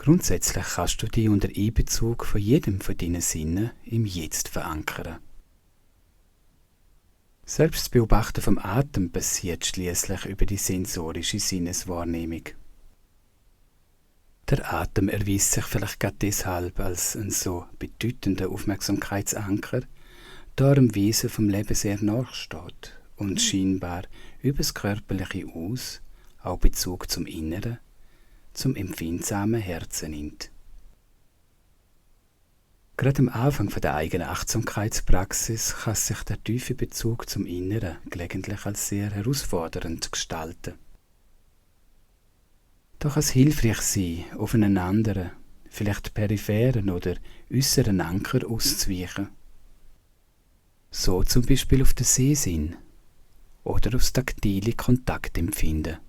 Grundsätzlich kannst du dich unter Einbezug von jedem von deinen Sinnen im Jetzt verankern. Selbst das Beobachten vom Atem passiert schließlich über die sensorische Sinneswahrnehmung. Der Atem erweist sich vielleicht gerade deshalb als ein so bedeutender Aufmerksamkeitsanker, da er dem Wesen vom Leben sehr nachsteht und scheinbar über das Körperliche aus auch Bezug zum Inneren, zum empfindsamen Herzen nimmt. Gerade am Anfang der eigenen Achtsamkeitspraxis kann sich der tiefe Bezug zum Inneren gelegentlich als sehr herausfordernd gestalten. Da kann es hilfreich sein, auf einen anderen, vielleicht peripheren oder äußeren Anker auszuweichen. So zum Beispiel auf den Sehsinn oder aufs taktile Kontaktempfinden.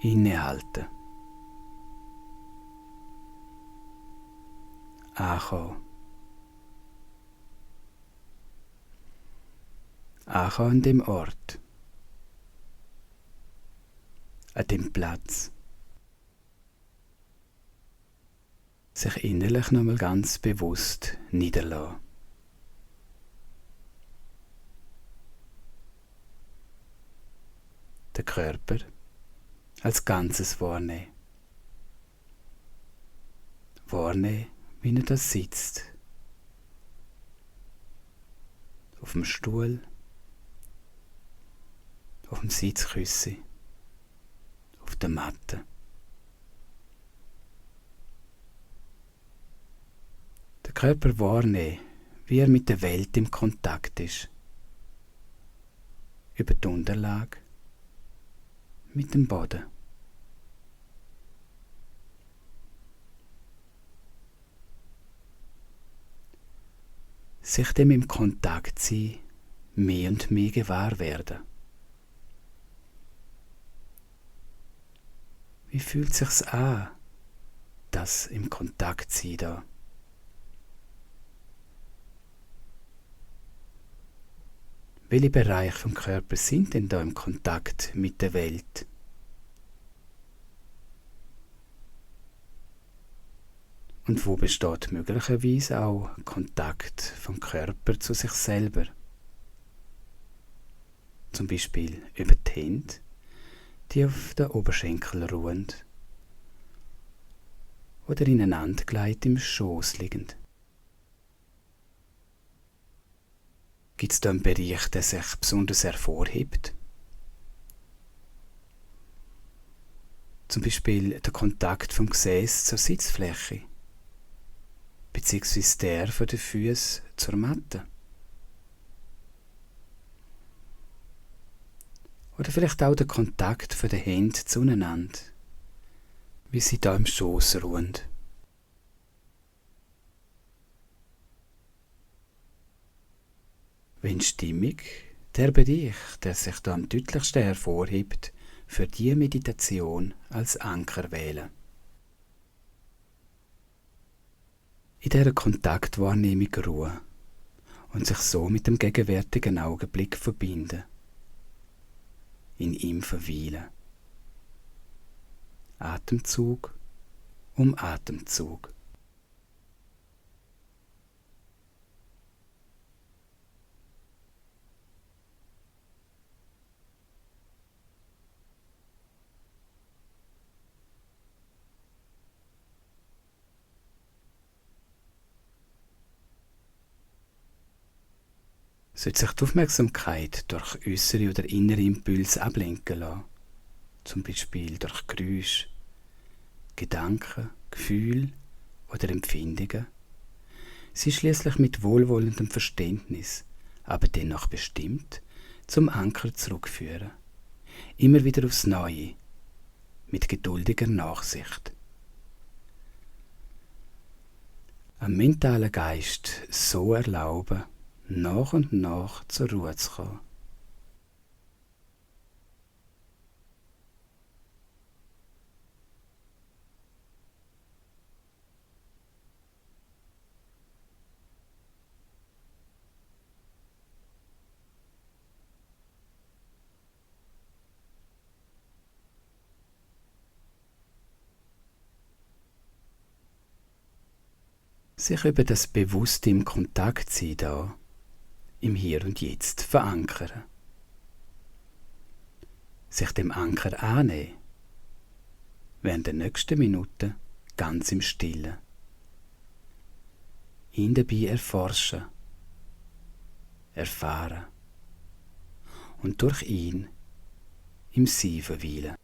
Innehalten. Ankommen. Ankommen an dem Ort. An dem Platz. Sich innerlich nochmal ganz bewusst niederlassen. Der Körper als Ganzes wahrnehmen. Wahrnehmen, wie er da sitzt. Auf dem Stuhl, auf dem Sitzkissen, auf der Matte. Der Körper wahrnehmen, wie er mit der Welt im Kontakt ist. Über die Unterlage, mit dem Boden. Sich dem im Kontakt sein, mehr und mehr gewahr werden. Wie fühlt sich's an, das im Kontakt sein da? Welche Bereiche vom Körper sind denn da im Kontakt mit der Welt? Und wo besteht möglicherweise auch Kontakt vom Körper zu sich selber? Zum Beispiel über die Hände, die auf den Oberschenkel ruhen oder ineinandergelegt im Schoß liegend. Gibt es da einen Bereich, der sich besonders hervorhebt? Zum Beispiel der Kontakt vom Gesäß zur Sitzfläche, beziehungsweise der von den Füßen zur Matte. Oder vielleicht auch der Kontakt von den Händen zueinander, wie sie da im Schoß ruhen. Wenn stimmig, der Bereich, der sich da am deutlichsten hervorhebt, für die Meditation als Anker wählen. In dieser Kontaktwahrnehmung ruhen und sich so mit dem gegenwärtigen Augenblick verbinden. In ihm verweilen. Atemzug um Atemzug. sollte sich die Aufmerksamkeit durch äußere oder innere Impulse ablenken lassen. Zum Beispiel durch Geräusche, Gedanken, Gefühle oder Empfindungen. Sie schließlich mit wohlwollendem Verständnis, aber dennoch bestimmt, zum Anker zurückführen. Immer wieder aufs Neue, mit geduldiger Nachsicht. Am mentalen Geist so erlauben, nach und nach zur Ruhe zu kommen. Sich über das bewusste im Kontakt sein da, im Hier und Jetzt verankern. Sich dem Anker annehmen, während der nächsten Minuten ganz im Stillen. Ihn dabei erforschen, erfahren und durch ihn im Sein verweilen.